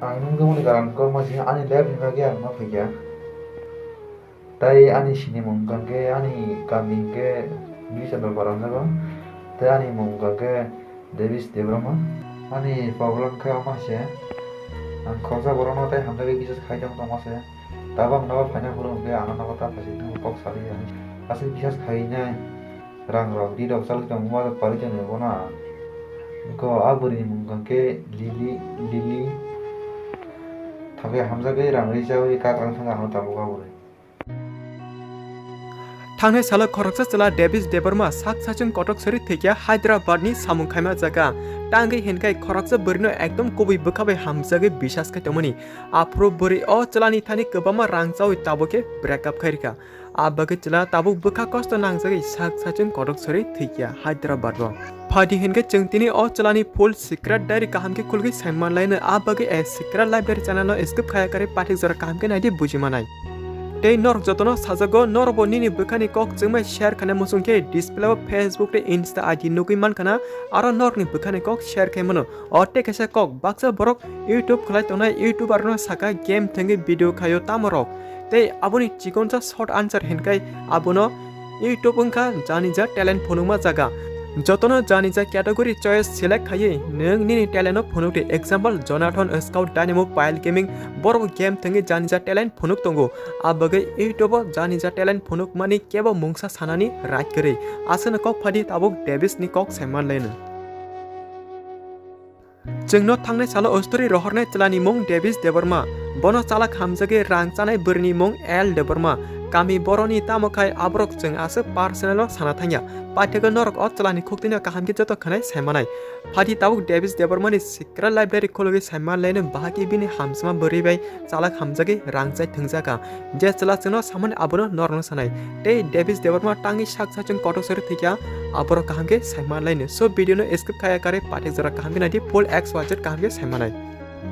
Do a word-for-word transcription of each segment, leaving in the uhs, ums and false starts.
Ang nung tongmani karon korma se ani life ni bagwi ang ma phaikha. Tai ani sinimung hwnkha khe ani kami hwnkhe New Chandra Para hwnjago. Tai ani mung hwnkha khe Davis Debbarma. Ani problem khe omo se, ang khoroksa borokno tai hamjagwi bisas khai tong tongma se. Tabuk ang nogo phaina phuru hwnkhe ano nogo ta phaising kok sadi ani. Aswk bisas khainai. Rang rok, ri rok chalwi tongma parwi tongni bono ang. Ko a bwrwini mung hwnkhe Lily, Lily. Thangwi hamjagwi rang ri chawi kakrang thangwi ano tabuk a bwrwi. Thangnai salo khoroksa chwla Davis Debbarma sak sachung kotok sori thwikya Hyderabad ni samung khaima jaga. Tangwi hinkhai khoroksa bwrwino ekdom kubui bwkha bai hamjagwi bisas khai tongmani. Aphuru bwrwi o chwlani thani kwbangma rang chawi tabuk khe break up khai rikha. A bagwi chwla tabuk bwkha kosto nangjagwi sak sachung kotok sori thwikya Hyderabad o. Phadi hinkhe chwng tini o chwlani full secret diary kaham khe khulgwi saiman laino, a bagwi a secret library channel no skip khaya karwi pathik jora kaham khe naidi buji manai. Tei norok jotono sajago, norokbo nini bwkhani kok chwngmai share khaina muchung khe display o Facebook tei Insta I D nugwi mankha na, aro norokni bwkhani kok share khai mano. O tei kaisa kok, baksa borok YouTube khlai tongnai, YouTuber no saka game thengwi video khaio tamo rok. Tei aboni chikonsa short answer hinkhai abono YouTube wngkha janija talent phunukma jaga. Jotono janija category choice select khaiwi nwng nini talent no phunuk di. Example, Jonathan Scout Dynamo Pile Gaming, borok game thengwi janija talent phunuk tongo. A bagwi YouTube o janija talent phunukmani kebo mungsa sanani right kwrwi. Aswkno kok phadi tabuk Davis ni kok saiman laino. Chwngno thangnai salo o story rohornai chwlani mung Davis Debbarma. Bono chalak hamjagwi rang chanai bwrwini mung L Debbarma. Kami boroni tamo khai aborok chwng aswk personal o sana thangya. Paithakgo norok o chwlani khuktwino kaham khe joto khwnai saimanai. Phadi tabuk Davis Debbarmani secret library khulugwi saiman laino bahai khe bini hamjakma bwrwi bai chalak hamjagwi rang chai thwngjakha. Je chwla chwngno samani abono norokno sanai. Tei Davis Debbarma tangwi sak sachung kotok sori thwikha, aborok kaham khe saiman laino. So video no skip khaya karwi pathik jora kaham khe naidi full X Y Z kaham khe saimanai.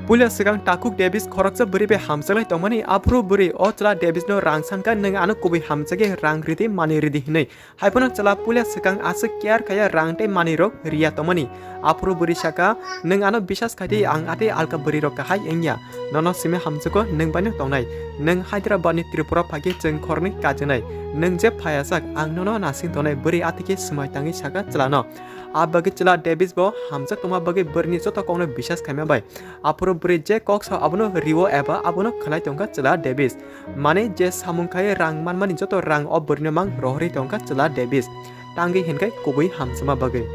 Puila swkang takhuk Davis khoroksa bwrwi bai hamjaklai tongmani, aphuru bwrwi o chwla Davis no rang sankha, nwng ano kubui hamjagwi rang ridi, manwi ridi hinwi. Haiphano chwla puila swkang aswk care khaiya rang tei manwi rok riya tongmani. Aphuru bwrwi saka, "Nwng ano bisas khaidi, ang atwi alka bwrwi rok kahai wngya. Nono simi hamjago, nwng baino tongnai. Nwng Hyderabad ni Tripura phagwi chwng khoroknwi kajinai. Nwng je phayajak, ang nono nasing tongnai," bwrwi atwi khe swmai tangwi saka chwlano. A bagwi chwla Davis bo hamjak tongma bagwi bwrwini joto kokno bisas khaima bai. Aphuru bwrwi je kok sao abono rio eba abono khwnai tongkha chwla Davis. Mane je samung khai rang manmani joto rang o bwrwino mang rohorwi tongkha chwla Davis. Tangwi hinkhai kubui hamjakma bagwi.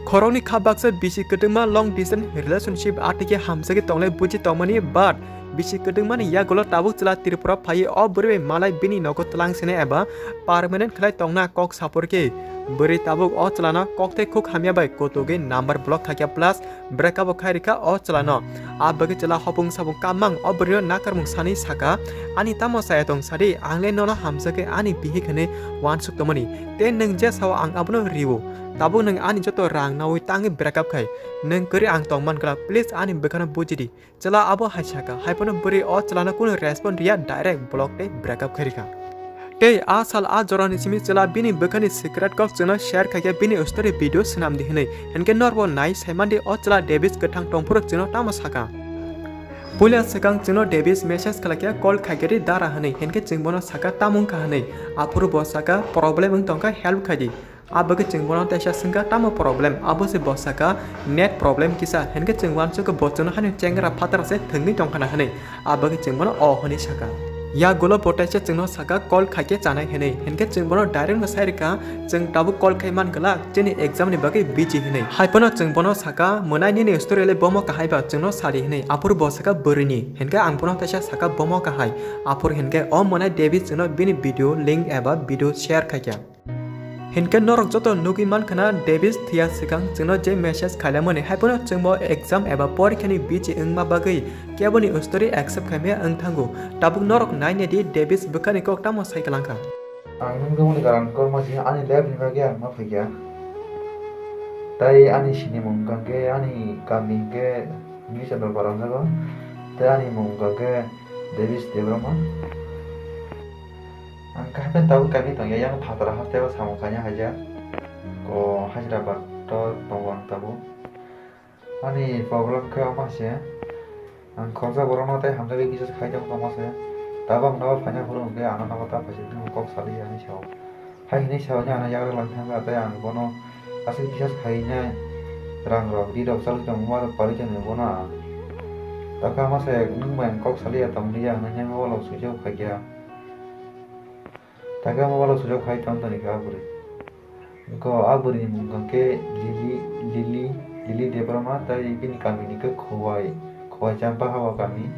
Khoroknwi kha baksa bisi kwdwkma long distance relationship atwikhe hamjagwi tonglai buji tongmani, but bisi kwdwkmani yagulo tabuk chwla Tripura phaiwi o bwrwi bai malai bini nogo twlang sene eba permanent khlai tongna kok sapor khe. Bwrwi tabuk o chwlano kok tei khuk hamya bai kutugwi number block khaikha plus breakup o khai rikha o chwlano. A bagwi chwla hopung sapung kammang o bwrwino nakarmung sanwi saka, "Ani tamo chaya tong sadi, ang le nono hamjakhe ani bihik hinwi uansuk tongmani, tei nwng je sao ang abono rio. Tabuk nwng ani joto rang naui tangwi breakup khai. Nwng kwrwi ang tong mankha, please ani bwkhano bujidi." Chwla abo hai saka, haiphano bwrwi o chwlano kunu respond riya, direct block tei breakup khai rikha. Tei a sal a jorani simi chwla bini bwkhani secret kok chwngno share khaikhe bini story video swnamdi hinwi. Hinkhe norbo nai saimandi o chwla Davis kwthang tongphuru chwngno tamo saka. Puila swkang chwngno Davis message khlaikhe call khaikhe ri dara hinwi, hinkhe chwng bono saka tamo wngkha hinwi. Aphuru bo saka problem wng tongkha, help khaidi. A bagwi chwng bono teisa swngkha, "Tamo problem?" Abo se bo saka, "Net problem kisa." Hinkhe chwng uansukha bo chwngno haino chengra phatara se thwngwi tongkhana hinwi. A bagwi chwng bono o hwnwi saka. Yagulo bo teisa chwngno saka, "Call khaikhe chanai," hinwi. Hinkhe chwng bono direct no sai rikha, "Chwng tabuk call khai man glak, chini exam ni bagwi busy," hinwi. Haiphano chwng bono saka, "Mwnai nini story le bomo kahai ba, chwngno sadi," hinwi. Aphuru bo saka, "Bwrwini." Hinkhe ang bono teisa saka, "Bomo kahai." Aphuru hinkhe o mwnai Davis chwngno bini video link eba video share khaikha. Hinkhe norok joto nugwi mankha na, Davis thwiya swkang chwngno je message khailaimani, haiphano chwngbo exam eba porikhani busy wngma bagwi keboni story accept khaimaya wng thango. Tabuk norok nainedi Davis bwkhani kok tamo sai kwlangkha. Ang nung tongmani karon korma se ani life ni bagwi ang ma phaikha. Tai ani sinimung hwnkha khe ani kami hwnkhe New Chandra Para hwnjago. Tai ani mung hwnkha khe Davis Debbarma. Ang kaham khe tabuk kami tongya, yang phataro haste o samung kanya haijak. O Hyderabad o tongo ang tabuk. Ani problem khe omo se, Ang khoroksa borokno tei hamjagwi bisas khai tong tongma se. Tabok nogo phaina phuru hwnkhe ano nogo ta phaising kok saliya hinwi sao. Hai hinwi sao hinwi ano yagra lang thangkha tei ang bono aswk bisas khaina rang rok ri rok chalwi tongma rok parwi tongwi bono ang. Takha ma se nwng bai ang kok saliya tonglia hinwi mobile o switch off khaikha. Takha mobile o switch off khai tong tongkha a bwrwi. Ko a bwrwini mung hwnkhe Lily, Lily, Lily Debbarma tei bini kamini khe Khowai, Khowai Champa Hawa kami.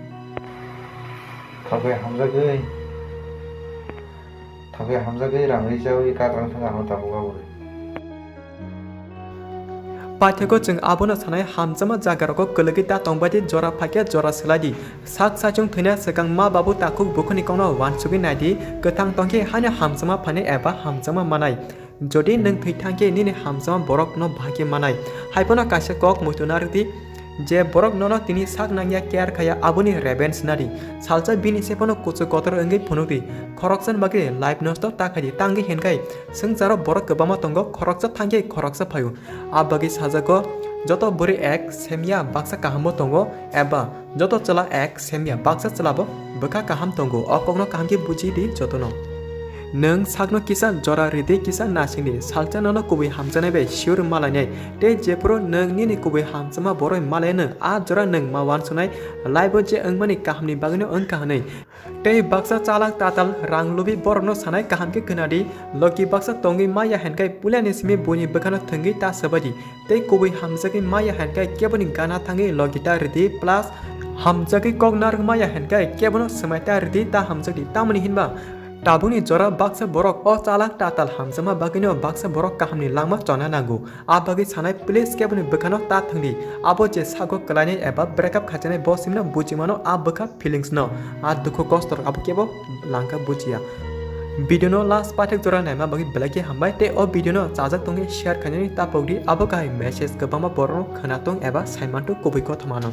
Thangwi hamjagwi, thangwi hamjagwi rang ri chawi kakrang thangwi ano tabuk a bwrwi. Paithakgo chwng abono sanai hamjakma jagarogo kwlwgwi da tongbaidi jora phaikhe jora swlaidi. Sak sachung thwina swkang ma babu takhuk bukhuni kokno uansugwi naidi, kwthang tongkhe haino hamjakma phainai eba hamjakma manai. Jodi nwng thwi thangkhe nini hamjakma borok no bahai khe manai. Haiphano kaisa kok muitu narwkdi, je borok nono tini sak nangya care khaya aboni revenge nadi. Salsa bini se phano kuchuk kotor wngwi phunukdi. Khoroksani bagwi life nosto ta khaidi, tangwi hinkhai swngcharo borok kwbangma tongo, khoroksa thangkhe khoroksa phaio. A bagwi sajago, joto bwrwi ek semya baksa kahambo tongo, eba joto chwla ek semya baksa chwlabo bwkha kaham tongo. O kokno kaham khe buji di jotono. Nwng sakno kisa jora ridi, kisa nasingdi, salsa nono kubui hamjaknai bai sure malainai. Tei jephuru nwng nini kubui hamjakma boroi malaino, a jora nwng ma uansuknai, life-o je wngmani kahamni bagwino wngkha hwnwi. Tei baksa chalak tatal rang lubi borokno sanai kaham khe khwnadi, logi baksa tongwi maya hinkhe puilani simi buini bwkhano thwngwi ta swbaidi. Tei kubui hamjagwi maya hinkhe keboni gana thangwi logi ta ridi, plus hamjagwi kok narwk maya hinkhe kebono swmai ta ridi, ta hamjakdi. Tamoni hinba tabukni jora baksa borok o chalak tatal hamjakma bagwino baksa borok kahamni langma chona nango. A bagwi sanai, please keboni bwkhano ta thwngdi. Abo je sago kwlainai eba breakup khaichanai bo simino bujimano a bwkha feelings no. A dukhu kosto rok abo kebo langkha bujiya. Video no last paithak jora naima bagwi belai khe hambai tei o video no chajak tongkhe share khainani ta pokdi, abo kahai message kwbangma borok no khwna tong eba saimanto kubui kothoma no.